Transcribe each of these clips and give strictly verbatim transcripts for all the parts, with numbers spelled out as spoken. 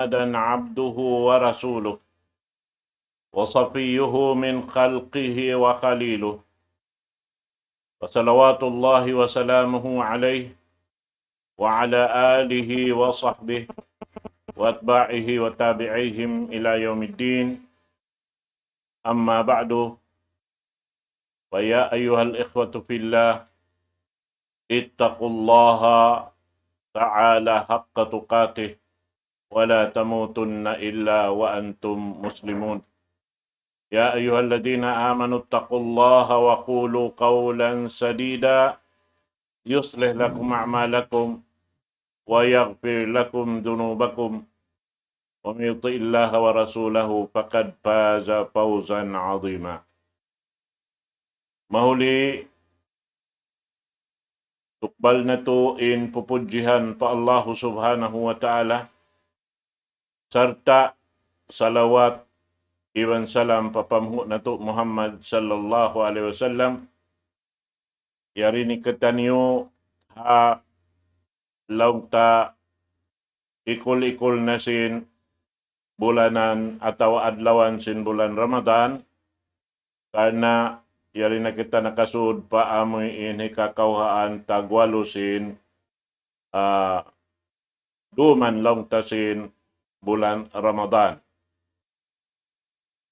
محمدا عبده ورسوله وصفيه من خلقه وخليله، وصلوات الله وسلامه عليه وعلى آله وصحبه وأتباعه وتابعيهم إلى يوم الدين. أما بعد، فيا أيها الإخوة في الله، اتقوا الله تعالى حق تقاته ولا تموتن إلا وأنتم مسلمون. يا أيها الذين آمنوا اتقوا الله وقولوا قولا سديدا يصلح لكم أعمالكم ويغفر لكم ذنوبكم ومن يطع الله ورسوله فقد فاز فوزا عظيما. Mahuli, tukbal natu' in pupudjihan pa Allahu Subhanahu wa Ta'ala, sarta' salawat iban salam pa panghu' natu' Muhammad sallallahu alayhi wasallam. Yari ni kitaniyu ha laung ta ikul-ikul na sin bulanan atawa adlawan sin bulan Ramadan, karna' yari na kita nakasud pa amuin hikakawhaan tagwalu sin, ah, duman laung ta sin bulan Ramadan.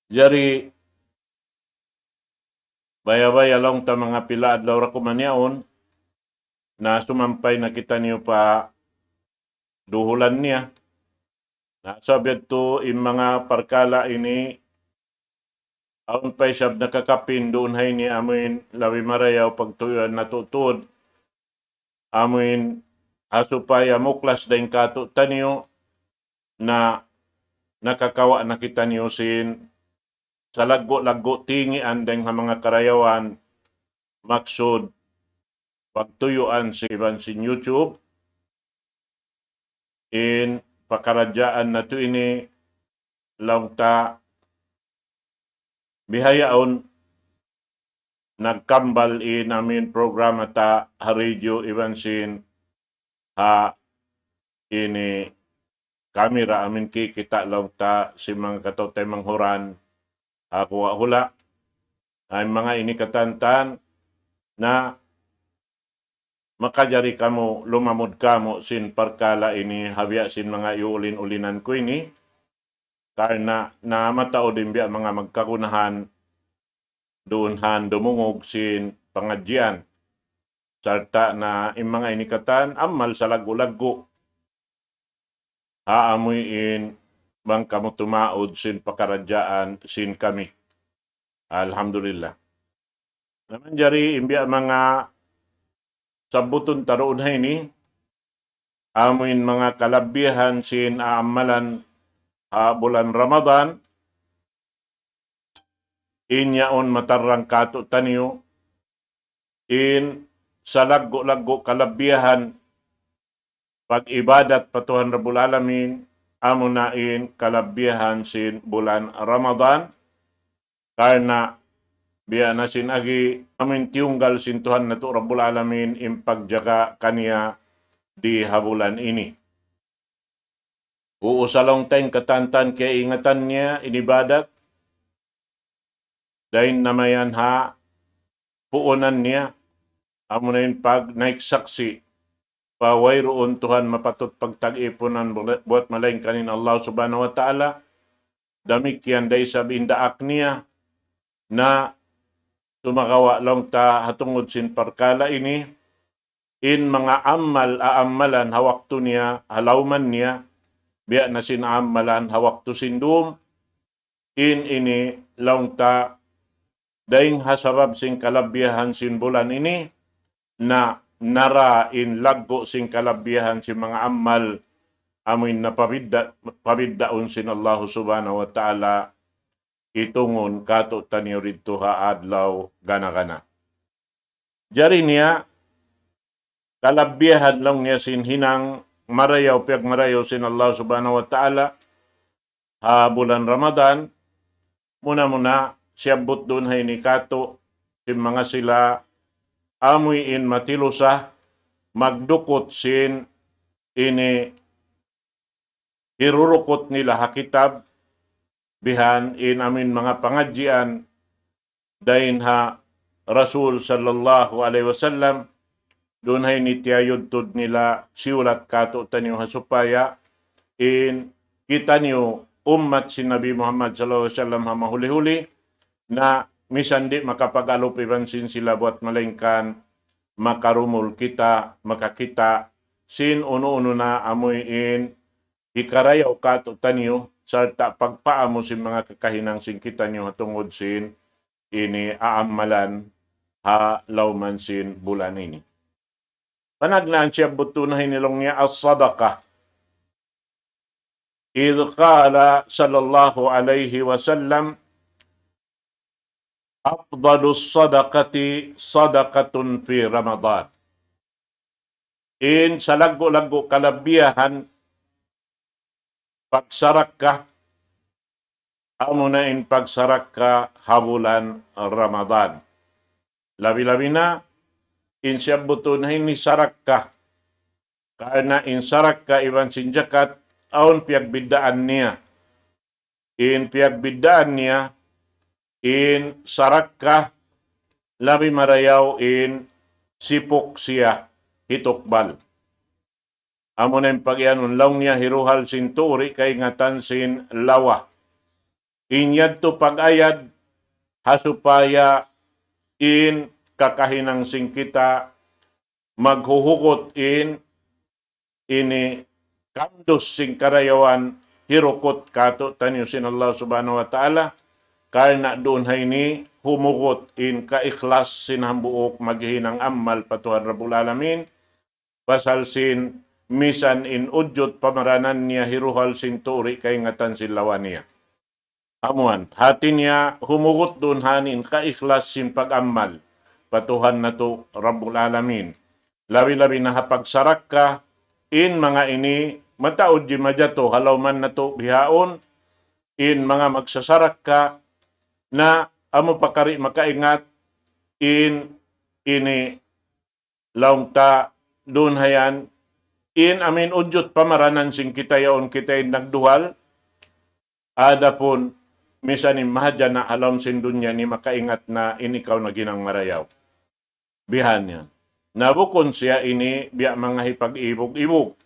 Jari, baya-baya laung ta manga pila adlaw ra kuman yaun, na sumampay na kitaniyu pa duhulan niya. Na sabab yadtu in manga parkala' ini, awn pa isab nakakapin duun ha ini amuin labi marayaw pagtuyuan natu' tuud. Amuin ha supaya muklas dayn kātu'niyu na nakakawa' na kitaniyu sin salaggu'-laggu' tingian dayn ha manga karayawan maksud pagtuyuan sin iban sin YouTube. In pakaradjaan natu' ini laung ta bihaun nagkambal in amuin programa ta ha radio iban sin ha ini kamira amuin kikita' laung ta sin manga kataw-taymanghuran ha kuwa' hula'. Ay manga ini katantan na makajari kamu lumamud kamu sin parkala' ini ha biya' sin manga iyuulin-ulinan ku ini, karna' na mataud in biya' manga magkagunahan duun han dumungug sin pangadjian. Sarta' na in manga ini katan amal salaggu'-laggu'. Ha amuin bang kamu tumaud sin pakaradjaan sin kami. Alhamdulillah. Na manjari in biya' manga sabbutun ta duun ha ini, amuin manga kalabbihan sin aamalan ha bulan Ramadan, in yaun matarrang kātu'niyu, in salaggu'-laggu' kalabbihan pag-ibadat pa Tuhan Rabbul Alamin, amuna in kalabbihan sin bulan Ramadan, karna' biya' na sin agi amuin tiyunggal sin Tuhan natu' Rabbul Alamin in pagjaga kaniya di ha bulan ini. Uu, sa laung ta in katantan kiyaingatan niya in ibadat, dayn na mayan ha puunan niya, amuna in pagnaik saksi' pa wayruun Tuhan mapatut pagtag-ipunan buwat malaingkan in Allah Subhanahu wa Ta'ala, damikkiyan da isab in daak niya. Na sumagawa' laung ta ha tungud sin parkala' ini, in manga amal aamalan ha waktu niya, ha lawman niya, biya' na sin aamalan ha waktu sin dum, in ini laung ta dayn ha sabab sin kalabbihan sin bulan ini, na nara in laggu' sin kalabbihan sin manga amal, amuin na pabidda', pabiddaun sin Allahu Subhanahu wa Ta'ala itungun kātu'niyu didtu ha adlaw gana-gana. Jari niya, kalabbihan laung niya sin hinang marayaw, piyagmarayaw sin Allah Subhanahu wa Ta'ala ha bulan Ramadan, muna-muna siyabbut duun ha ini kātu' sin manga sila amuin matilusa magdukut sin ini hirurukut nila ha kitab, bihan in amin manga pangadjian dayn ha Rasul sallallahu alayhi wasallam, duun ha ini tiyayudtud nila siyulat kātu'niyu ha supaya in kitaniyu ummat sin Nabi Muhammad sallallahu alayhi wasallam ha mahuli-huli, na misan di' makapag-alup iban sin sila buwat malaingkan makarumul kita, makakita' sin unu-unu na amuin hikarayaw kātu'niyu, sarta' pagpaamu sin manga kakahinang sin kitaniyu ha tungud sin ini aammalan ha lawm sin bulan ini. Panagnaan siyabbut tuud na ini laung niya as-sadaqah. إذ قال صلى الله عليه وسلم: أفضل الصدقة صدقة في رمضان. In salaggu'-laggu' kalabihan pagsarakka, amuna in pagsarakka ha bulan Ramadan. Labi-labi na, in siyabbut tuud na ini sarakka. Karna' in sarakka iban sin jakat, awn piyagbiddaan niya. In piyagbiddaan niya, in sarakka labi marayaw in sipuk siya hitukbal. Amuna in pagiyanun laung niya hiruhal sin tuud kaingatan sin lawa. In yadtu pag-ayad ha supaya in kakahinang sin kita maghuhugut in ini kamdus sin karayawan hirukut kātu'niyu sin Allah Subhanahu wa Ta'ala, karna' duun ha ini humugut in kaikhlas sin hambuuk maghihinang ammal pa Tuhan Rabbul Alamin, pasal sin misan in ujud pamaranan niya hiruhal sin tuud kaingatan sin lawa niya. Amuan, hati niya humugut duun ha ini in kaikhlas sin pag-ammal pa Tuhan natu' Rabbul Alamin. Labi-labi na ha pagsarakka, in manga ini mataud jimajatu ha lawm natu' bihaun, in manga magsasarakka na amu pakari makaingat, in ini laung ta duun ha yan, in amin ujud pamaranan sin kita yaun kita in nagduhal, adapun misan in mahajana ha lawm sin dunya ini makaingat na in ikaw naghinang marayaw. Bihan yan. Na bukun siya ini biya' manga hipag-ibug-ibug.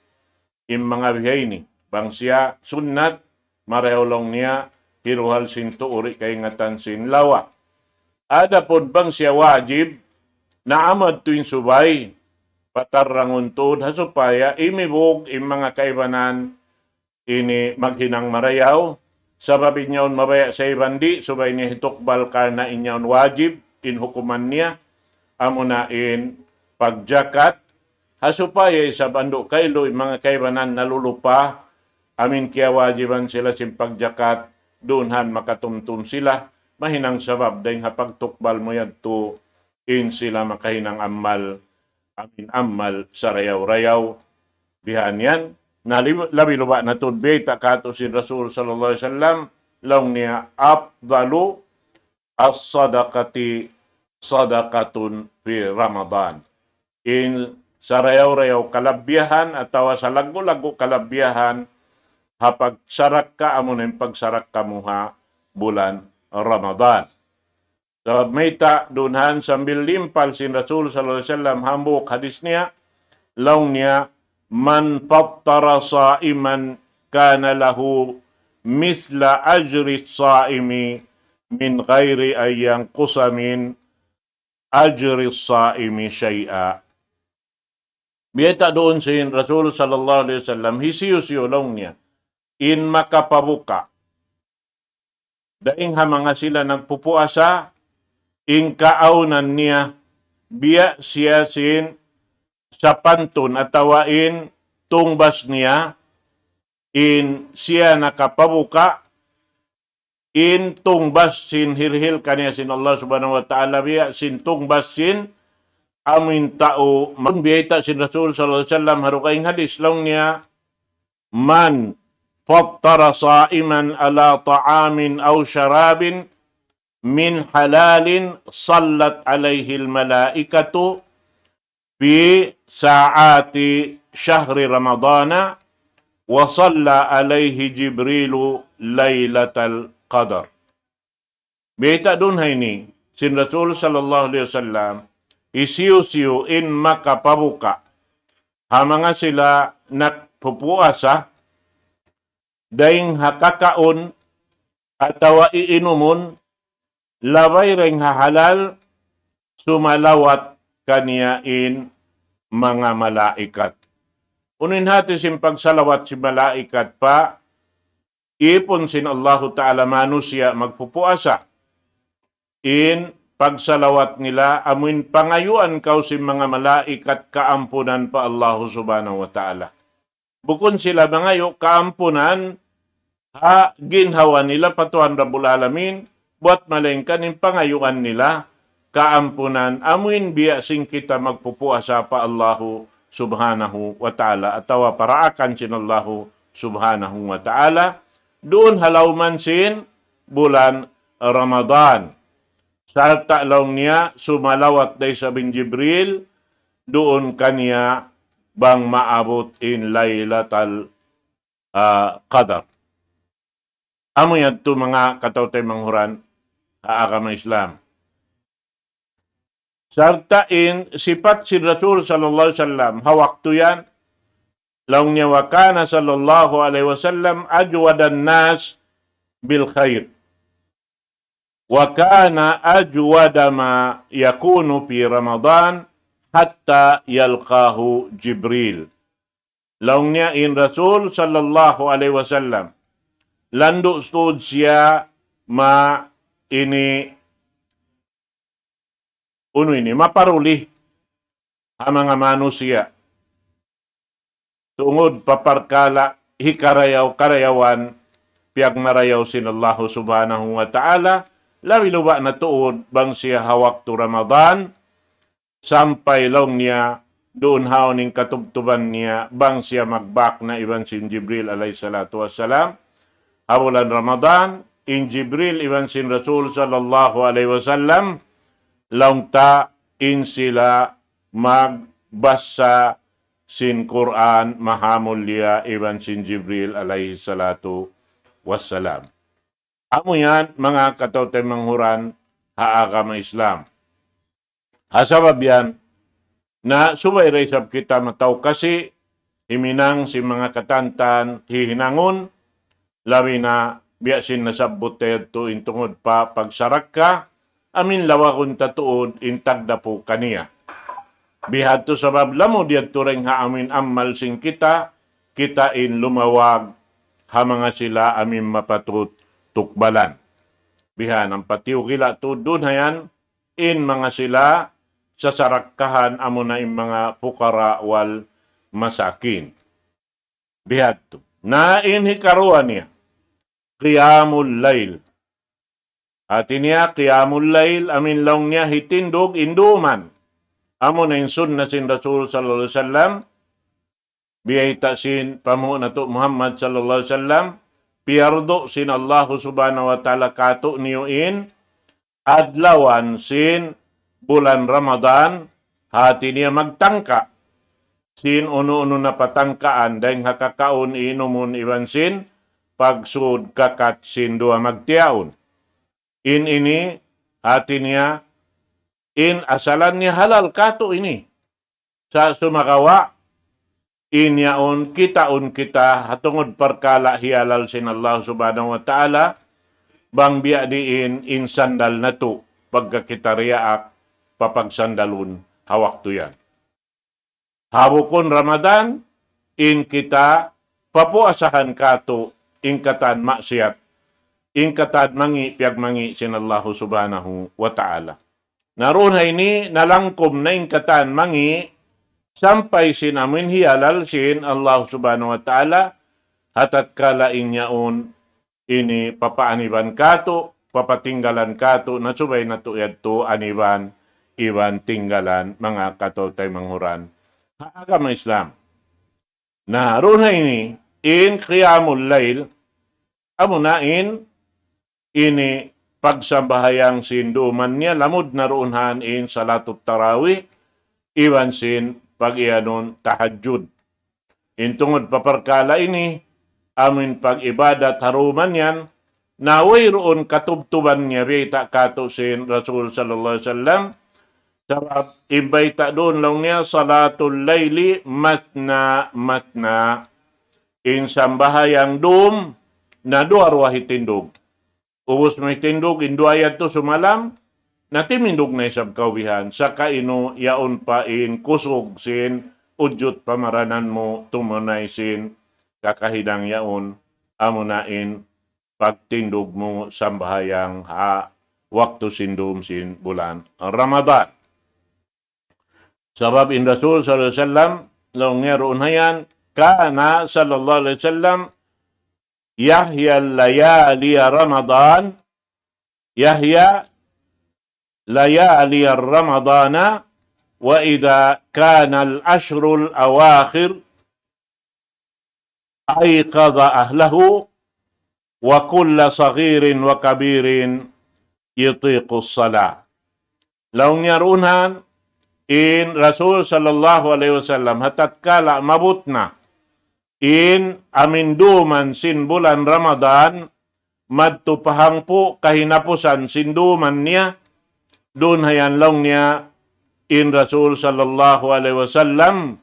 In manga biha ini. Bang siya sunnat, marayaw laung niya, hiruhal sin tuud kaingatan sin lawa. Adapun bang siya wajib, na amu tuud in subay, patarrangun tuud ha supaya imibug in manga kaibanan ini maghinang marayaw, sabab in yaun mabaya' sa iban di', subay niya hitukbal karna' in yaun wajib, in hukuman niya, amuna in pagjakat, ha supaya isab andu' kailu in manga kaibanan nalulupa, amin kiyawajiban sila sin pagjakat, duun ha yan makatumtum sila, mahinang sabab dayn ha pagtukbal mu yadtu, in sila makahinang ammal, amin ammal sarayaw-rayaw. Bihan yan, na lib-, labi luba na tuud biyayta' kātu' sin Rasul sallallahu alayhi wasallam, laung niya أفضل الصدقة صدقة في رمضان. In sarayaw-rayaw kalabihan atawa salaggu'-laggu' kalabihan ha pagsarakka amuna in pagsarakka mu ha bulan Ramadan. Sabab mayta' duun ha yan sambil limpal sin Rasul sallallahu alayhi wasallam hambuuk hadis niya, laung niya, من فطر صائما كان له مثل أجر الصائم من غير أن ينقص من أجر الصائم شيئا. Biyayta' duun sin Rasul sallallahu alayhi wasallam, hisiyu-siyu laung niya, in makapabuka dayn ha manga sila nagpupuasa, in kaawnan niya, biya' siya sin sapantun atawa in tungbas niya, in siya nakapabuka, in tungbas sin hirhil kaniya sin Allah Subhanahu wa Ta'ala, biya' sin tungbas sin amin tau. Biyayta' sin Rasul sallallahu alayhi wasallam ha dugaing hadis, laung niya, من فطر صائما على طعام أو شراب من حلال صلت عليه الملائكة في ساعات شهر رمضان وصلى عليه جبريل ليلة القدر. Biyayta' duun ha ini, sin Rasul sallallahu alayhi wasallam, hisiyu-siyu in makapabuka' ha manga sila nagpupuasa, dayng ha kakaun atawa iinumun, labay dayng ha halal, sumalawat kaniya in manga malaikat. Unu in hati sin pagsalawat sin malaikat pa ipun sin Allahu Ta'ala manusiya' magpupuasa? In pagsalawat nila, amuin pangayuan kaw sin manga malaikat kaampunan pa Allahu Subhanahu wa Ta'ala. Bukun sila mangayu' kaampunan ha ginhawa nila pa Tuhan Rabbul Alamin, buwat malaingkan in pangayuan nila kaampunan, amuin biya' sin kita magpupuasa pa Allahu Subhanahu wa Ta'ala, atawa paraakan sin Allahu Subhanahu wa Ta'ala, duun ha lawm sin bulan Ramadan. Sarta' laung niya sumalawat da isab in Jibril, duun kaniya bang maabut in Laylatal, ah, Qadar. Amu yadtu manga kataw-taymanghuran ha agama Islam. Sarta' in sipat sin Rasul sallallahu alayhi wasallam ha waktu yan, laung niya, وكان صلى الله عليه وسلم أجود الناس بالخير، وكان أجود ما يكون في رمضان حتى يلقاه جبريل. Laung niya in Rasul sallallahu alayhi wasallam, landu' tuud siya ma ini, unu ini, maparuli ha manga manusiya' tungud pa parkala' hikarayaw-karayawan piyagmarayaw sin Allahu Subhanahu wa Ta'ala, labi-labi na tuud bang siya ha waktu Ramadan, sampay laung niya duun ha unu in katubtuban niya bang siya magbak na iban sin Jibril alayhi salatu wassalam. Ha bulan Ramadan, in Jibril iban sin Rasul sallallahu alayhi wasallam, laung ta in sila magbasa sin Qur'an mahamulliya iban sin Jibril alayhi salatu wassalam. Amu yan, manga kataw-taymanghuran ha agama Islam. Ha sabab yan, na subay da isab kita mataw kasi himinang sin manga katantan hihinangun, labi na biya' sin nasabbut ta yadtu in tungud pa pagsarakka, amin lawagun ta tuud in tagdapu kaniya. Bihadtu sabab lamud yadtu dayng ha amin amal sin kita, kita in lumawag ha manga sila amin mapatut tukbalan. Bihan ampa tiyukila' tuud duun ha yan, in manga sila sasarakkahan amuna in manga fuqara wal masakin. Bihadtu. Na in hikaruwa niya, qiyamul layl. Hati niya, qiyamul layl, amin laung niya hitindug in duman. Amuna in sunna sin Rasul sallallahu alayhi wasallam, biyayta' sin panghu' natu' Muhammad sallallahu alayhi wasallam, piyardu sin Allahu Subhanahu wa Ta'ala kātu'niyu in adlawan sin bulan Ramadan, hati niya magtangka sin unu-unu na patangkaan, dayng ha kakaun, inumun, iban sin pagsud kakat sin duwa magtiyaun. In ini, hati niya, in asalan niya halal kātu' ini. Sa' sumagawa', in yaun kitaun kita ha tungud parkala' hiyalal sin Allah Subhanahu wa Ta'ala, bang biya' diin in sandal natu', pagka kita diyaak papagsandalun ha waktu yan. Ha bukun Ramadan, in kita papuasahan kātu' in katan maksiyat, in katan mangi' piyagmangi' sin Allahu Subhanahu wa Ta'ala. Na duun ha ini nalangkum na in katan mangi' sampay sin amuin hiyalal sin Allah Subhanahu wa Ta'ala, ha tatkala in yaun ini papaaniban kātu', papatinggalan kātu', na subay natu' yadtu aniban iban tinggalan manga kataw-taymanghuran ha agama Islam. Na duun ha ini, in qiyamul layl, amuna in ini pagsambahayang sin duman niya, lamud na duun ha yan in salatut tarawih, iban sin pag-iyanun tahajjud. In tungud pa parkala' ini, amu in pag-ibadat ha dum yan, na wayruun katubtuban niya biyayta' katu' sin Rasul sallallahu alayhi wasallam, sabab in bayta' duun laung niya, salatul layli matna matna. In sambahayang dum na duwa-ruwa hitindug. Ubus mu hitindug, in duwa yadtu sumalam, na timindug na isab kaw bihan, saka unu yaun pa in kusug sin ujut pamaranan mu tumunay sin kakahinang yaun, amuna in pagtindug mu sambahayang ha waktu sin dum sin bulan Ramadan. Sabab in Rasul sallallahu alayhi wasallam, laung niya duun ha yan, kana sallallahu alayhi wasallam, yahya layali Ramadan, yahya layali Ramadana, wa idha kana al-ashrul awakhir, ayqadha ahlahu, wa kulla saghirin wa kabirin yutiqus salah. Laung niya duun ha yan, in Rasul sallallahu alayhi wasallam, ha tatkala maabut na in aminduman sin bulan Ramadan, madtu pa hangpu' kahinapusan sin duman niya, duun ha yan laung niya, in Rasul sallallahu alayhi wasallam,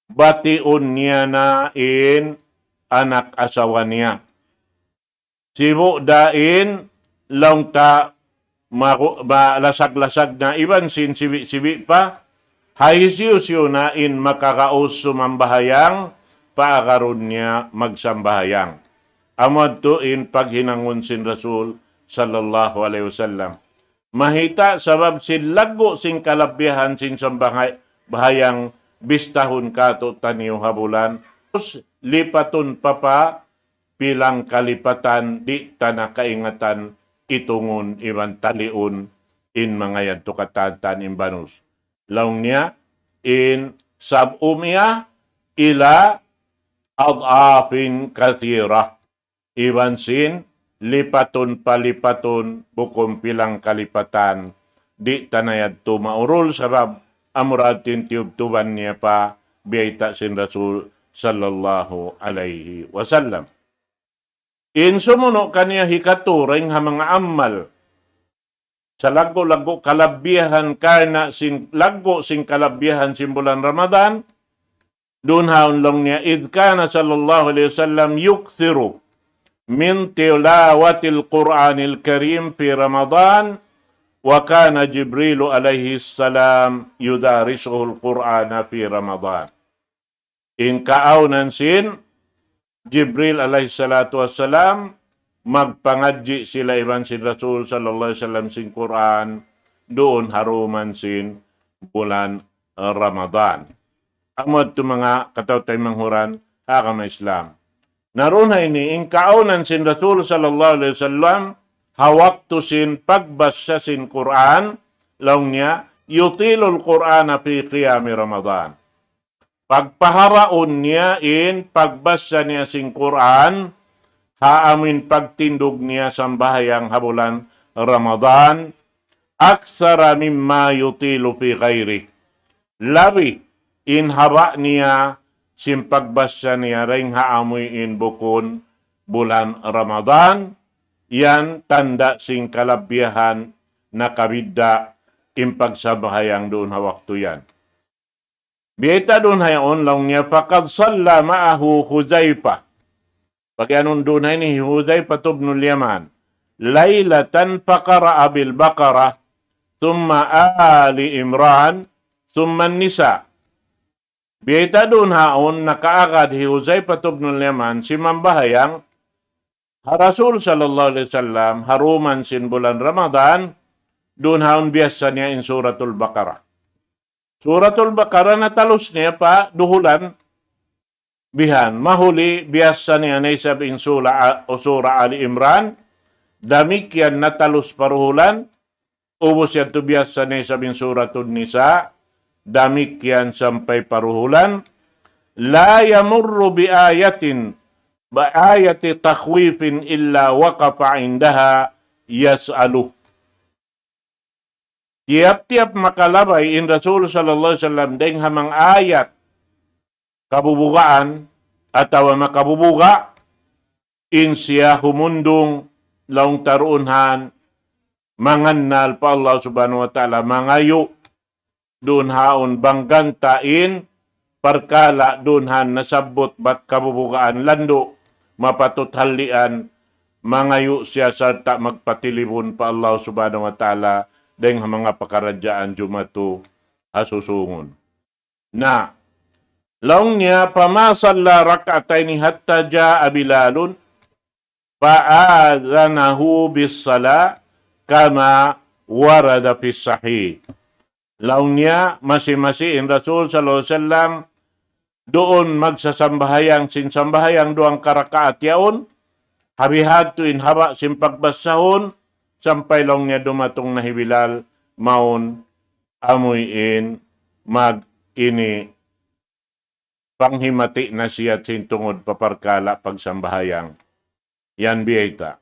batiun niya na in anak asawa niya. Sibu' da in laung ta maku-, malasag-lasag na iban sin sibi'-sibi' pa, ha hisiyu-siyu na in makagaus sumambahayang, paagarun niya magsambahayang. Amu yadtu in paghinangun sin Rasul sallallahu alayhi wasallam. Mahita' sabab sin laggu' sin kalabihan sin sambahayang bistahun katu'taniyu ha bulan. Terus lipatun pa pa pilang kalipatan di' ta na kaingatan itungun iban taliun in manga yadtu katan-katan in banus. Laung niya, in sab'u mi'a ila ad'afin kathira. Iban sin lipatun pa lipatun bukun pilang kalipatan. Di' ta na yadtu maurul sabab amura yadtu in tiyubtuban niya pa biyayta' sin Rasul sallallahu alayhi wasallam. In sumunu' kaniya hikatu dayn ha manga amal. Sa laggu'-laggu' kalabihan karna' sin, laggu' sin kalabihan sin bulan Ramadan, duun ha yan laung niya, إذ كان صلى الله عليه وسلم يكثر من تلاوة القرآن الكريم في رمضان، وكان جبريل عليه السلام يدارسه القرآن في رمضان. In kaawnan sin Jibril alayhi salatu wassalam, magpangadji' sila iban sin Rasul sallallahu alayhi wasallam sin Qur'an, duun ha dum sin bulan Ramadan. Amu yadtu manga kataw-taymanghuran ha agama Islam. Na duun ha ini, in kaawnan sin Rasul sallallahu alayhi wasallam, ha waktu sin pagbasa sin Qur'an, laung niya, يطيل القرآن في قيام رمضان. Pagpaharaun niya in pagbasa niya sin Qur'an, ha amu in pagtindug niya sambahayang ha bulan Ramadan, أكثر مما يطيل في غيره. Labi in haba' niya sin pagbasa niya dayn ha amu in bukun bulan Ramadan, yan tanda' sin kalabihan nakabidda' in pagsambahayang duun ha waktu yan. Biyayta' duun ha yaun laung niya, فقد صلى معه حذيفة. Pag-iyanun duun ha ini hi Hudhayfah ibnul Yaman. ليلة فقرأ بالبقرة ثم آل عمران ثم النساء. Biyayta' duun ha yaun nakaagad hi Hudhayfah ibnul Yaman simambahayang ha Rasul sallallahu alayhi wasallam, ha dum sin bulan Ramadan, duun ha yaun biyassa niya in Suratul Baqarah. Suratul Baqarah natalus niya pa duhulan bihan. Mahuli biyassa niya na isab in sura, o Sura Ali Imran, damikkiyan natalus pa duhulan, ubus yadtu biyassa niya isab in Suratun Nisa, damikkiyan sampay pa duhulan, لا يمر بآية، بآية تخويف إلا وقف عندها يسأله. Tiyap-tiyap makalabay in Rasul sallallahu alayhi wasallam dayn ha manga ayat kabubugaan atawa makabubuga, in siya humundung laung ta duun han mangannal pa Allah Subhanahu wa Ta'ala, mangayu' duun haun bang ganta' in parkala' duun han nasabbut bat kabubugaan landu', mapatut hallian, mangayu' siya sarta' magpatilibun pa Allah Subhanahu wa Ta'ala dayng ha manga pakaradjaan jumatu ha susungun. Na, laung niya, فما صلى ركعتين حتى جاء بلال فأذنه بالصلاة كما ورد في الصحيح. Laung niya, masi-masi in Rasul sallallahu alayhi wasallam duun magsasambahayang sin sambahayang duwang karakaat yaun, ha bihadtu in haba' sin pagbasahun, sampay laung niya dumatung na hi Bilal mawn amuin mag ini panghimati na siya sin tungud pa parkala' pagsambahayang. Yan biyayta'.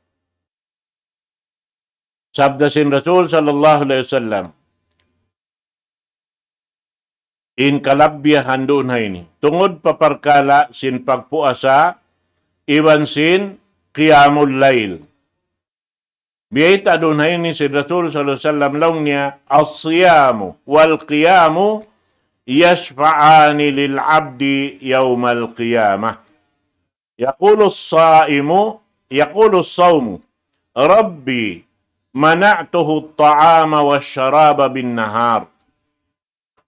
Sabda sin Rasul sallallahu alayhi wasallam, in kalabbihan duun ha ini. Tungud pa parkala' sin pagpuasa, iban sin qiyamul layl. Biyayta' duun ha ini sin Rasul sallallahu alayhi wasallam laung niya, الصيام والقيام يشفعان للعبد يوم القيامة. يقول الصائم، يقول الصوم: ربي منعته الطعام والشراب بالنهار.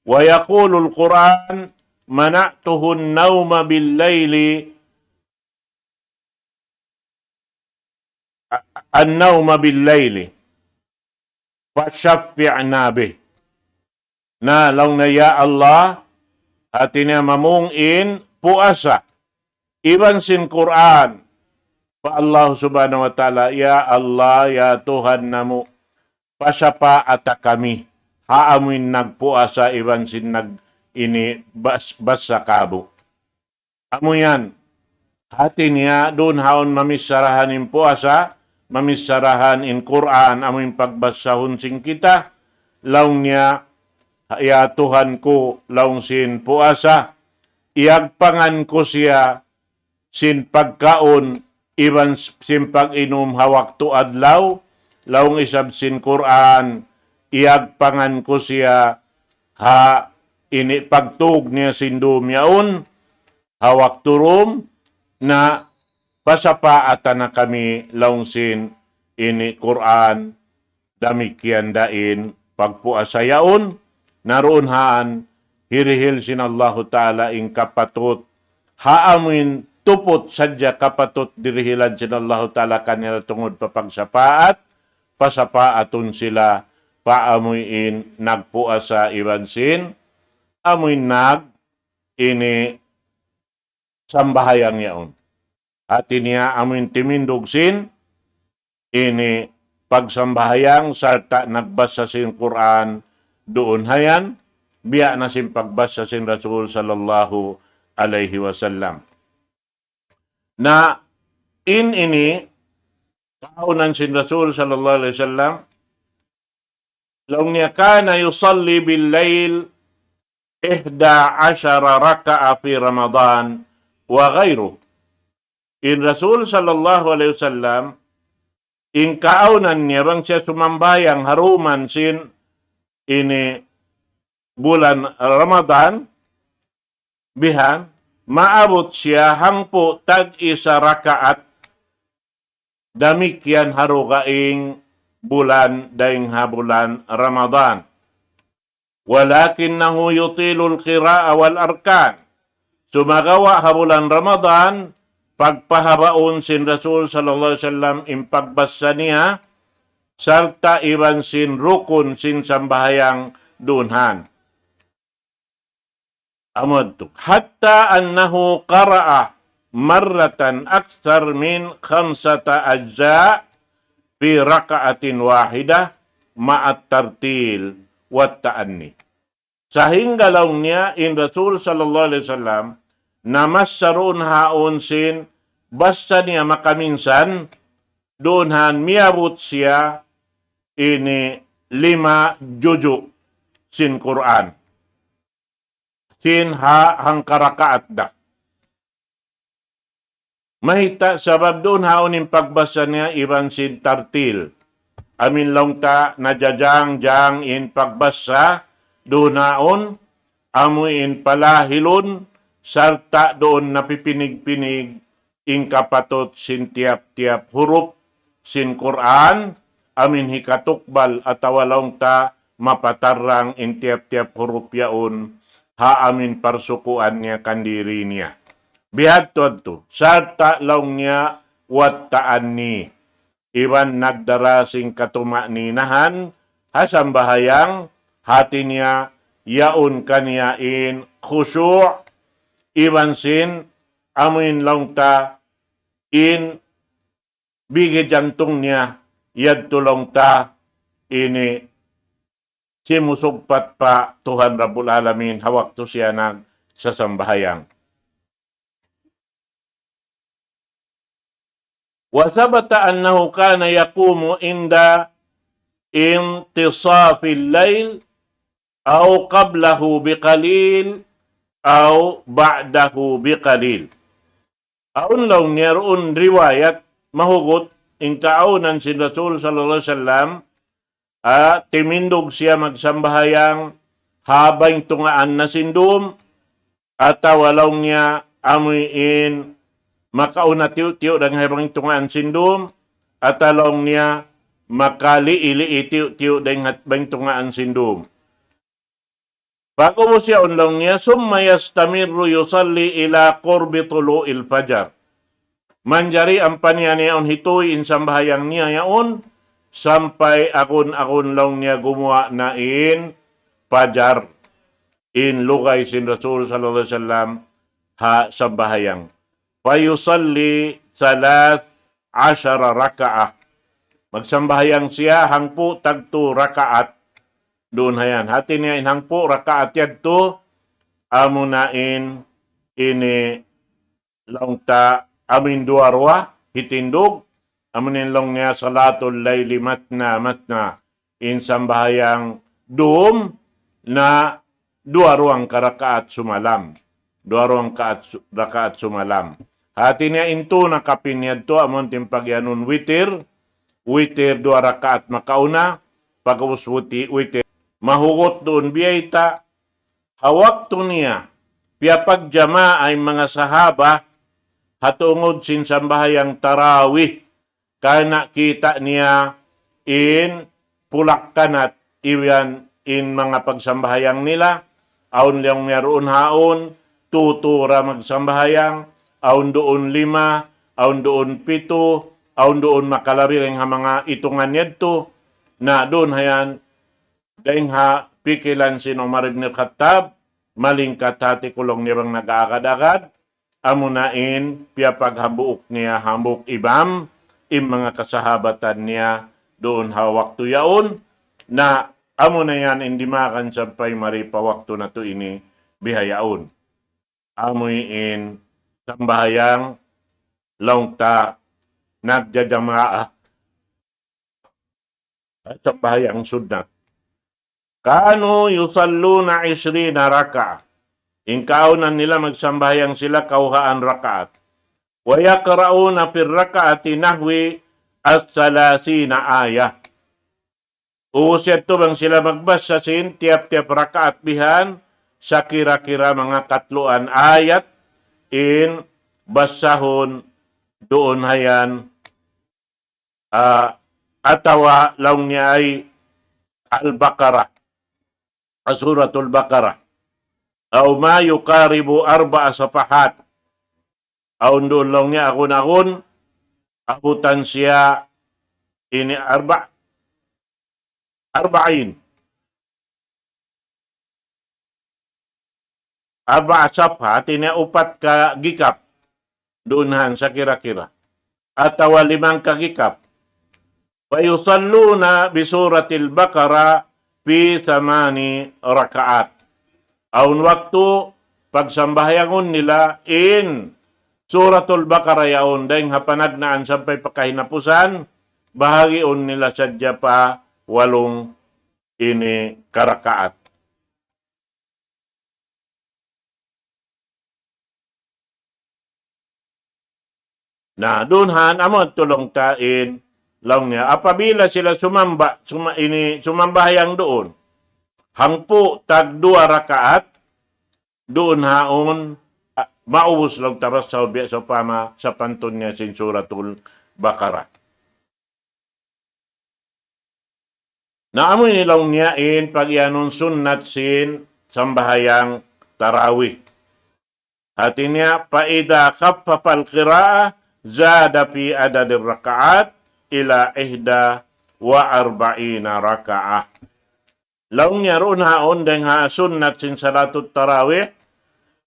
ويقول القرآن: منعته النوم بالليل، النوم بالليل، فشفعنا به. Na, laung niya, "Ya Allah," hati niya mamung in puasa iban sin Qur'an pa Allah Subhanahu wa Ta'ala, "Ya Allah, ya Tuhan namu', pasapaata kami ha amuin nagpuasa iban sin nag ini bas-, basa kabu'." Amu yan. Hati niya, duun haun mamissarahan in puasa, mamissarahan in Qur'an, amuin pagbasahun sin kita, laung niya, "Ya Tuhan ku," laung sin puasa, "iyagpangan ku siya sin pagkaun, iban s-, sin pag-inum ha waktu adlaw, laung isab sin Qur'an, iyagpangan ku siya ha ini pagtug niya sin dum yaun, ha waktu dum, na pasapaatan na kami laung sin ini Qur'an, damikkiyan da in pagpuasa yaun, na duun haan hirihil sin Allahu Ta'ala in kapatut, ha amuin tuput sadja kapatut dirihilan sin Allahu Ta'ala kanila tungud pa pagsapaat, pasapaatun sila pa amuin nagpuasa iban sin amuin nag ini sambahayang yaun." Hati niya amuin timindug sin ini pagsambahayang sarta' nagbasa sin Qur'an duun ha yan, biya' na sin pagbasa sin Rasul sallallahu alayhi wasallam. Na in ini kaawnan sin Rasul sallallahu alayhi wasallam, laung niya, كان يصلي بالليل إحدى عشر ركعة في رمضان وغيره. In Rasul sallallahu alayhi wasallam, in kaawnan niya bang siya sumambahayang ha dum sin ini bulan Ramadan, bihan, maabut siya hangpu' tag-isa rakaat, damikkiyan ha dugaing bulan dayn ha bulan Ramadan. ولكنه يطيل القراءة والأركان. Sumagawa' ha bulan Ramadan, pagpahabaun sin Rasul sallallahu alayhi wasallam in pagbasa niya, sarta' iban sin rukun sin sambahayang duun haan. Amu yadtu. حتى أنه قرأ مرة أكثر من خمسة أجزاء في ركعة واحدة مع الترتيل والتأني. Sahingga laung niya in Rasul sallallahu alayhi wasallam, namassa duun haun sin basa niya makaminsan, duun haan miyabut siya ini lima juzu' sin Qur'an. sin ha hangkarakaat da. Mayta'? Sabab duun haun in pagbasa niya iban sin tartil. Amin laung ta najajangjang in pagbasa duun haun, amu in palahilun, sarta' duun napipinig-pinig in kapatut sin tiyap-tiyap hurup sin Qur'an, amin hikatukbal atawa laung ta mapatarrang in tiyap-tiyap hurup yaun ha amin parsukuan niya kandiri niya. Bihadtu-hadtu, sarta' laung niya wattaan ni iban nagdara sin katuma'ninahan ha sambahayang, hati niya yaun kaniya in khushu' iban sin amuin laung ta in bigi jantung niya, yadtu laung ta ini simusugpat pa Tuhan Rabbul Alamin ha waktu siya nagsasambahayang. وثبت أنه كان يقوم عند انتصاف الليل أو قبله بقليل أو بعده بقليل. Awn laung niya duun riwayat mahugut in kaawnan sin Rasul sallallahu alayhi wasallam, ah, timindug siya magsambahayang ha baing tungaan na sin dum, atawa laung niya amuin makauna tiyu'-tiyu' dayn ha baing tungaan sin dum, atawa laung niya makalii-lii tiyu'-tiyu' dayn ha baing tungaan sin dum. Pag'ubus yaun laung niya, ثم يستمر يصلي إلى قرب طلوع الفجر. Manjari ampa niya yaun hituy in sambahayang niya yaun, sampay agun-agun laung niya gumuwa' na in pajar. In lugay sin Rasul sallallahu alayhi wasallam ha sambahayang. فيصلي ثلاث عشر ركعة. Magsambahayang siya hangpu' tagtu rakaat. Duun hayan. Hati niya in hangpu' rakaat yadtu, amuna in ini laung ta amuin duwa-ruwa hitindug, amuin laung niya صلاة الليل مثنى مثنى. In sambahayang dum na duwa-ruwang karakaat sumalam. Duwa-ruwang kaat su-, rakaat sumalam. Hati niya in tū na kapin yadtu amun timpag yanun witir, witir duwa rakaat makauna, pag'ubus wuti-, witir. Mahugut duun biyayta', ha waktu niya, piyapagjamaa in manga sahaba, ha tungud sin sambahayang tarawih, karna' kita' niya in pulak-kanat iban in manga pagsambahayang nila, awn laung niya duun haun, tū-tū ra magsambahayang, awn duun lima, awn duun pitu, awn duun makalabi dayn ha manga itungan yadtu, na duun hayan, dayn ha pikilan sin Umar ibn Khattab, malingkat hati ku laung niya bang nag-aagad-agad, amuna in piyapaghambuuk niya hambuuk imam, in manga kasahabatan niya duun ha waktu yaun, na amuna yan in dimagan sampay mari pa waktu natu' ini bihaun. Amuin sambahayang laung ta nagjajamaa, sambahayang sunnat. كانوا يصلون عشرين ركعة. In kaawnan nila magsambahayang sila kawhaan rakaat. ويقرؤون في الركعة نحو الثلاثين آية. Ubus yadtu bang sila magbasa sin tiyap-tiyap rakaat bihan, sakira-kira manga katluan ayat in basahun duun hayan, ah, atawa laung niya ay Al-Baqarah, ah, Suratul Baqarah. أو ما يقارب أربع صفحات. Awn duun laung niya agun-agun, abutan siya ini arba-, arba'in. Arba'a safha, hati niya upat ka gikap. Duun han sakira-kira. Atawa limang ka gikap. ويصلون بسورة البقرة في ثمان ركعات. Awn waktu pagsambahayangun nila in Suratul Baqarah yaun dayn ha panagnaan sampay pa kahinapusan, bahagiun nila sadja pa walung ini karakaat. Na, duun han, amu tuud laung ta in, laung niya, apabila sila sumamba, suma-, ini, sumambahayang duun, hangpu' tag duwa rakaat, duun haun, ah, maubus laung ta basa biya' sawpama sapantun niya sin Suratul Baqarah. Na amu ini laung niya in pag-iyanun sunnat sin sambahayang tarawih. Hati niya, فإذا خفف القراءة زاد في عدد الركعات إلى إحدى وأربعين ركعة. Laung niya duun haun dayng ha sunnat sin salatut tarawih,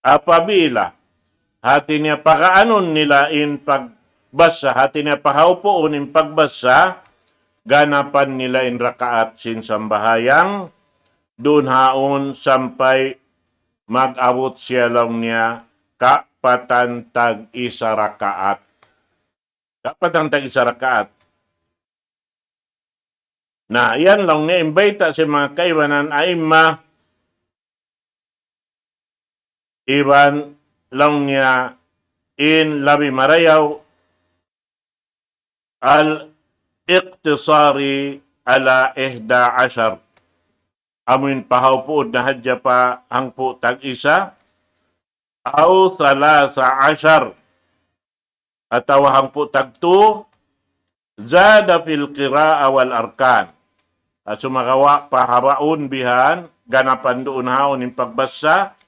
apabila hati niya pagaanun nila in pagbasa, hati niya pahaupuun in pagbasa, ganapan nila in rakaat sin sambahayang, duun haun sampay mag-abut siya laung niya kapatan tag isa rakaat. Kapatan tag isa rakaat. Na, yan laung niya in bayta' sin manga kaibanan a'imma, iban laung niya in labi marayaw, الاقتصار على إحدى عشر. Amu in pahaupuun na hadja pa hangpu' tag isa, أو ثلاث عشر, atawa hangpu' tag tu, زاد في القراءة والأركان. Sumagawa' pahabaun bihan, ganapan duun haun in pagbasa,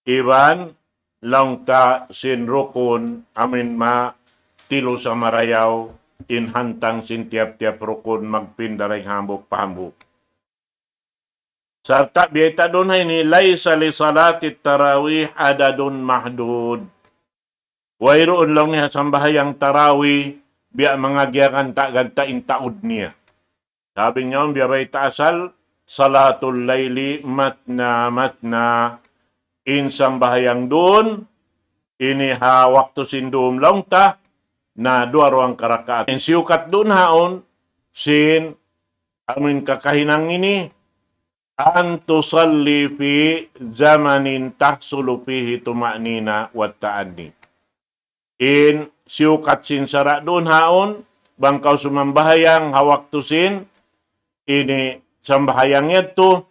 iban laung ta sin rukun, amu in ma tilu sa marayaw, in hantang sin tiyap-tiyap rukun magpinda dayn hambuuk pa hambuuk. Sarta' biyayta' duun ha ini, ليس لصلاة التراويح عدد محدود. Wayruun laung niya sambahayang tarawih, biya' manga giyakan ta ganta' in taud niya. Sabab niya yaun biya' bayta' asal, صلاة الليل مثنى مثنى. In sambahayang duun, ini ha waktu sin dum laung ta, na duwa-duwa karakaat. In siyukat duun haun, sin amu in kakahinang ini, أن تصلي في زمن تحصل فيه الطمأنينة والتأني. In siyukat sin sara' duun haun, bang kaw sumambahayang ha waktu sin, ini sambahayang yadtu,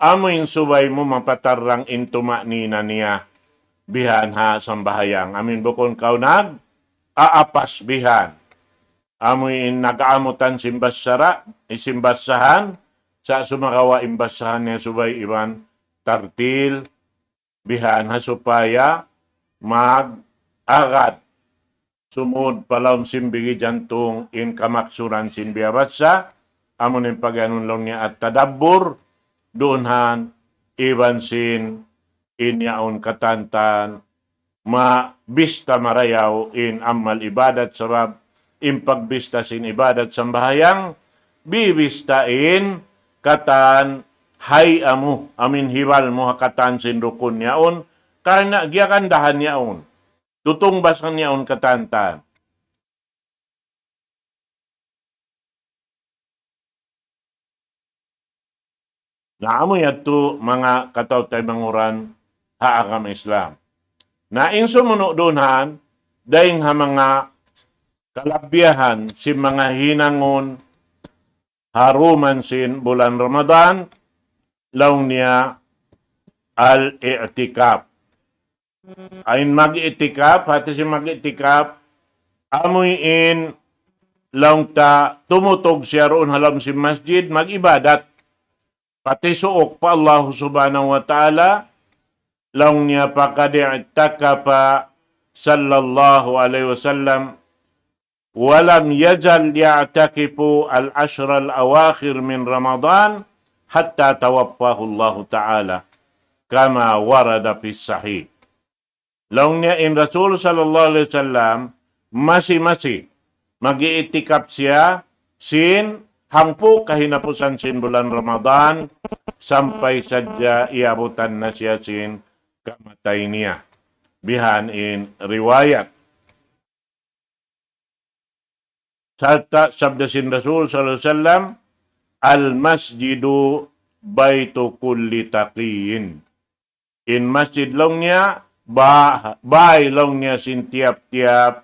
amu in subay mu mapatarrang in tuma'nina niya. Bihan ha sambahayang. Amu in bukun kaw nag-aapas bihan. Amu in nag-aamutan sin basara, sin basahan, sa' sumagawa' in basahan niya subay iban tartil, bihan ha supaya mag-agad sumud pa lawm sin bigi jantung in kamaksuran sin biyabasa, amu in pag-anun laung niya at-tadabbur, duun han iban sin in yaun katantan mabista marayaw in amal ibadat, sabab in pagbista sin ibadat sambahayang, bibista in katan hay amu, amu in hibal mu ha katan sin rukun yaun, karna' giyagandahan yaun, tutungbas kan yaun katantan. Na amu yadtu manga kataw-taymanghuran ha agama Islam. Na in sumunu' duun han, dayng ha manga kalabihan sin manga hinangun ha duman sin bulan Ramadan, laung niya al-i'tikaf. In mag-i'tikaf, hati sin mag-i'tikaf, amu in laung ta tumutug siya duun ha lawm sin masjid, mag-ibadat. Pati suuk pa Allah Subhanahu wa Ta'ala, laung niya فقد اعتكف صلى الله عليه وسلم ولم يزل يعتكف العشر الأواخر من رمضان حتى توفاه الله تعالى كما ورد في الصحيح. Laung niya in Rasul sallallahu alayhi wasallam masi-masi mag-i'tikaf siya sin hangpu' kahinapusan sin bulan Ramadan sampay sadja iyabutan na siya sin kamatay niya. Bihan in riwayat. Sarta' sabda sin Rasul sallallahu alayhi wasallam, المسجد بيت كل تقي. In masjid laung niya, ba-, bāy laung niya sin tiyap-tiyap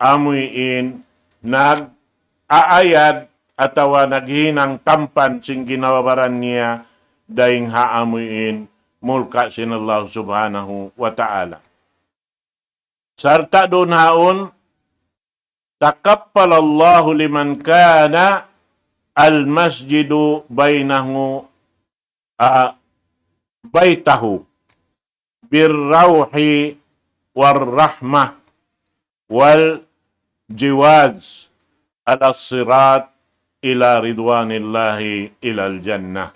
amuin nag-aayad atawa naghinang tampan sin ginhawa-baran niya dayn ha amuin mulka' sin Allah Subhanahu wa Ta'ala. Sarta' duun haun, تقبل الله لمن كان المسجد بينه، آه، بيته بالروح والرحمة والجواز على الصراط إلى رضوان الله إلى الجنة.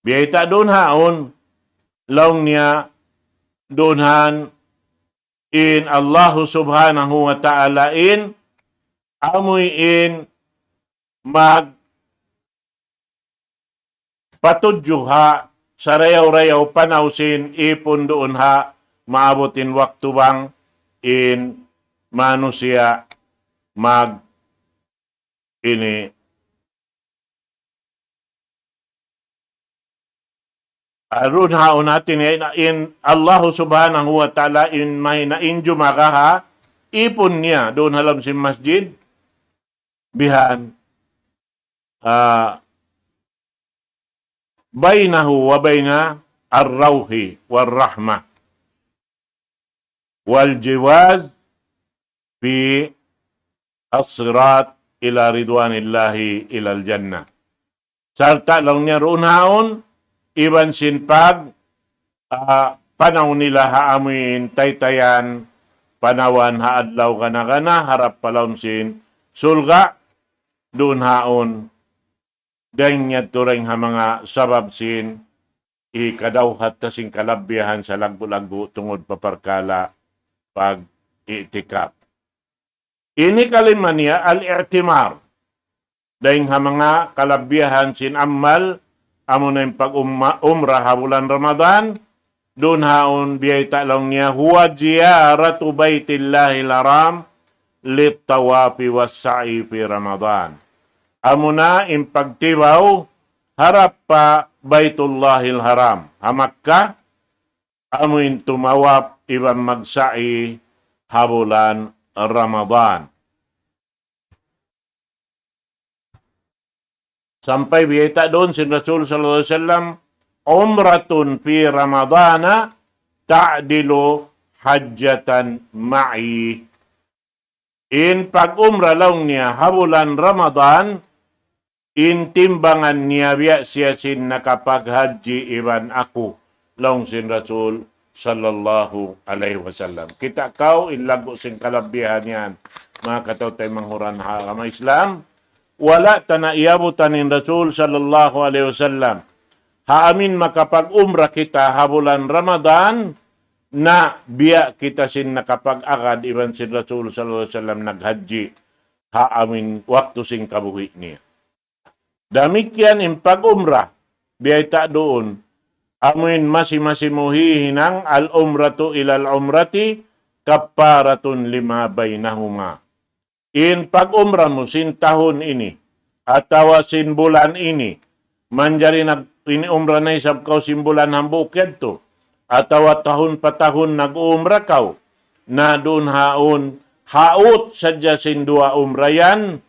Biyayta' duun haun, laung niya duun han in Allahu Subhanahu wa Ta'ala in amuin mag patudju ha sarayaw-rayaw panaw sin ipun duun ha maabut in waktu bang in manusiya' mag ini. Arun haun hati niya in Allahu Subhanahu wa Ta'ala in mahina in jumaga ha ipun niya duun ha lawm sin masjid bihan, ah, بينه وبين الروح والرحمة والجواز في الصراط إلى رضوان الله إلى الجنة. Sarta' laung niya duun haun, iban sin pag, ah, panaw nila ha amuin taytayan panawan ha adlaw gana-gana harap pa lawm sin surga', duun haun dayn yadtu dayn ha manga sabab sin hikadawhat ta sin kalabbiyahan sa laggu'-laggu' tungud pa parkala' pag-i'tikaf. Ini kalima niya al-i'timar. Dayn ha manga kalabbiyahan sin amal, amuna in pag-umma-, umrah ha bulan Ramadan, duun haun biyayta' laung niya, هو زيارة بيت الله الحرام للطواف والسعي في رمضان. Amuna in pagtibaw harap pa Baytullahil Haram ha Makkah, amuin tumawaf iban magsa'i ha bulan Ramadan. Sampay biyayta' duun sin Rasul sallallahu alayhi wasallam, عمرة في رمضان تعدل حجة معي. In pag-umrah laung niya ha bulan Ramadan, in timbangan niya biya' siya sin nakapaghajji iban aku, laung sin Rasul sallallahu alayhi wasallam. Kita' kaw in laggu' sin kalabbiyahan yan, manga kataw-taymanghuran ha agama Islam. Wala' ta na iyabutan in Rasul sallallahu alayhi wasallam. Ha amin makapag-umrah kita ha bulan Ramadan, na biya' kita sin nakapag-agad iban sin Rasul sallallahu alayhi wasallam naghajji ha amin waktu sin kabuhi' niya. Damikkiyan in pag-umrah, biyayta' duun, amuin masi-masi mu hihinang العمرة إلى العمرة كفارة لما بينهما. In pag-umrah mu sin tahun ini, atawa sin bulan ini, manjari nag-, ini umrah na isab kaw sin bulan hambuuk yadtu, atawa tahun pa tahun nag-umrah kaw, na duun haun, haut sadja sin duwa umrah yan,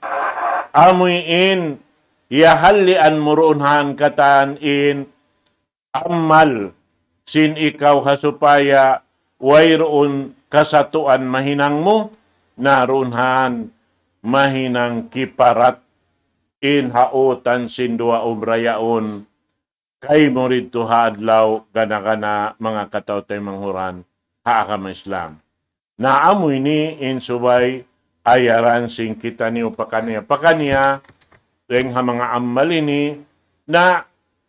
amuin, iyahallian mu duun han katan in amal sin ikaw ha supaya wayruun kasatuan mahinang mu, na duun han mahinang kiparat in hautan sin duwa umrah yaun kaymu didtu ha adlaw gana-gana manga kataw-taymanghuran ha agama Islam. Na amu ini in subay ayaran sin kitaniyu pakaniya-pakaniya, dayng ha manga amal ini, na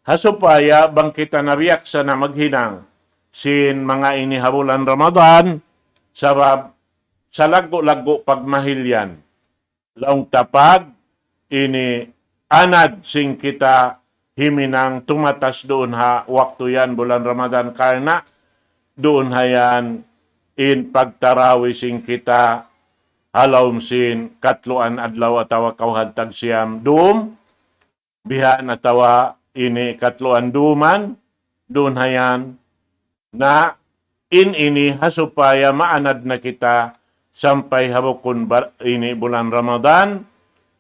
ha supaya bang kita nabiyaksana maghinang sin manga ini ha bulan Ramadan, sabab salaggu'-laggu' pagmahil yan. Laung ta pag ini anad sin kita himinang tumatas duun ha waktu yan bulan Ramadan, karna' duun ha yan in pagtarawi sin kita ha lawm sin katluan adlaw atawa kawhaan tag siyam dum, bihan atawa ini katluan duman, duun ha yan, na in ini ha supaya maanad na kita sampay ha bukun bar-, ini bulan Ramadan,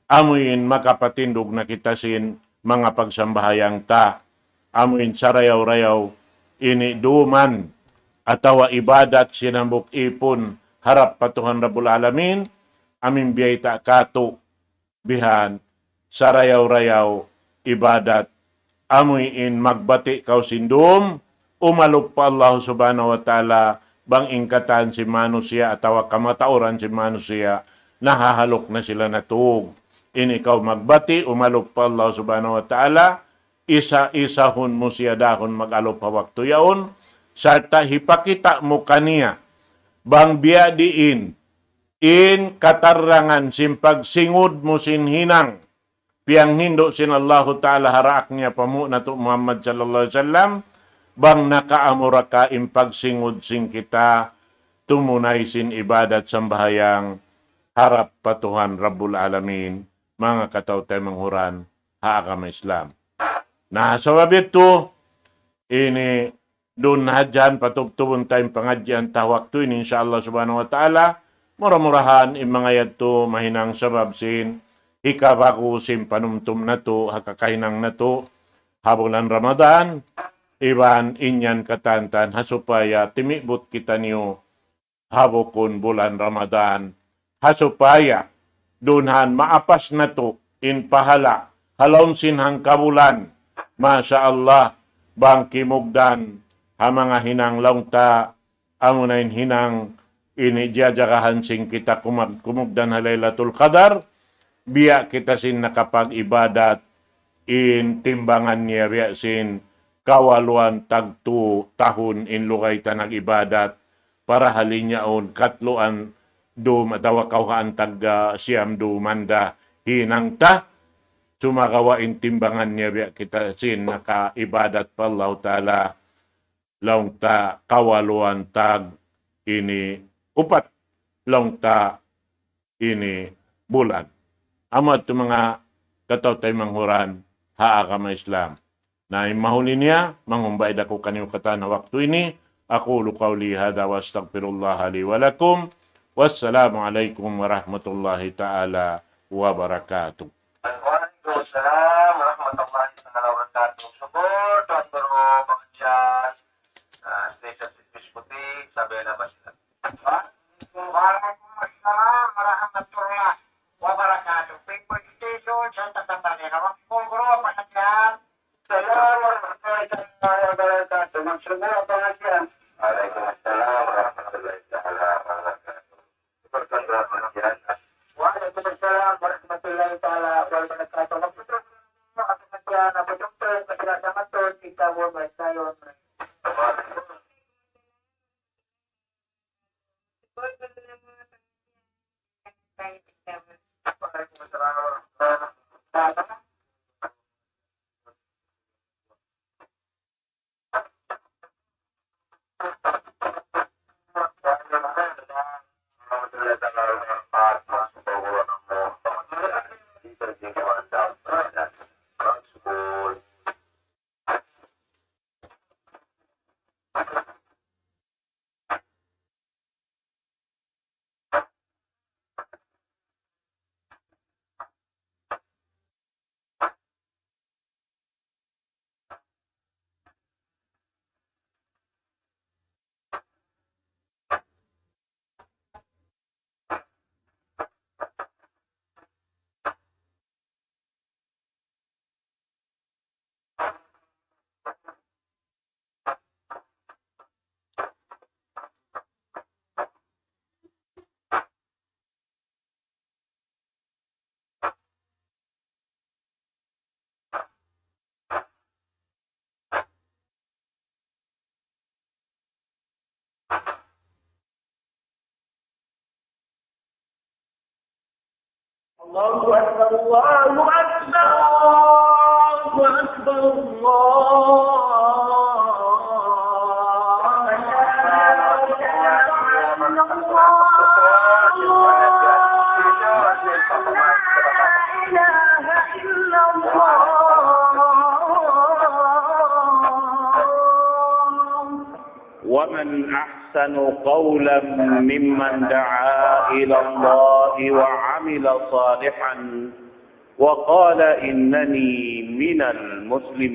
amuin makapatindug na kita sin manga pagsambahayang ta. Amuin sarayaw-rayaw ini duman atawa ibadat sin hambuuk ipun harap pa Tuhan Rabbul Alamin, amuin biyayta' katu' bihan, sarayaw-rayaw ibadat, amuin magbati' kaw sin dum, umalup pa Allah Subhanahu wa Ta'ala, bang in katan sin manusiya' atawa kamatauran sin manusiya', nahahaluk na sila natug. Ini kaw magbati', umalup pa Allah Subhanahu wa Ta'ala, isa-isahun mu siya dahun mag-alup ha waktu yaun, sarta' hipakita' mu kaniya, bang biya' diin, in katarangan sin pagsingud mu sin hinang, piyanghindu' sin Allahu Ta'ala ha daak niya panghu' natu' Muhammad sallallahu alayhi wasallam, bang nakaamura ka in pagsingud sin kita, tumunay sin ibadat sambahayang harap pa Tuhan Rabbul Alamin, manga kataw-taymanghuran ha agama Islam. Na, sabab yadtu, ini duun na hadja in patubtubun ta in pangadjian ta waktu ini, insya Allah Subhanahu wa Ta'ala. Mura-murahan in manga yadtu mahinang sabab sin hikabagu sin panumtum natu', ha kakahinang natu', ha bulan Ramadan, iban in yan katantan ha supaya timibut kitaniyu ha bukun bulan Ramadan, ha supaya duun han maapas natu' in pahala' ha lawm sin hangkabulan. Masha Allah, bang kimugdan ha manga hinang laung ta, amuna in hinang ini jajagahan sin kita kumag-, kumugdan ha Laylatul Qadar, biya' kita sin nakapag-ibadat, in timbangan niya biya' sin kawaluan tagtu tahun in lugay ta nag-ibadat, parahal in yaun katluan dum atawa kawhaan tagga siyam duman da hinang ta, sumagawa' in timbangan niya biya' kita sin nakaibadat pa Allahu Ta'ala, laung ta kawaluan tag ini upat, laung ta ini bulan. Amu yadtu manga kataw-taymanghuran ha agama Islam. Na in mahuli niya, mangumbaid aku kaniyu katan ha waktu ini. أقول قولي هذا وأستغفر الله لي ولكم. والسلام عليكم ورحمة الله تعالى وبركاته. Waalaikumsalam warahmatullahi taala wabarakatuh. Syukur, Tuan Guru, pangadjian. Ah, station Sipis Putih, Isabela, Basilan. Waalaikumsalam warahmatullahi wabarakatuh. People Station, Santa Catarina. Wa alaikum salam warahmatullahi taala wabarakatuh. Magsugud pangadjian. Waalaikumsalam warahmatullahi taala wabarakatuh. Waalaikumsalam warahmatullahi taala wabarakatuh. Magsugud pangadjian, apa jumpa kita sama tu, kita buat baik sayun. الله أكبر، الله أكبر، الله أكبر، الله. لا إله إلا الله. ومن أحسن قولا ممن دعا إلى الله وعمل صالحا وقال إنني من المسلمين.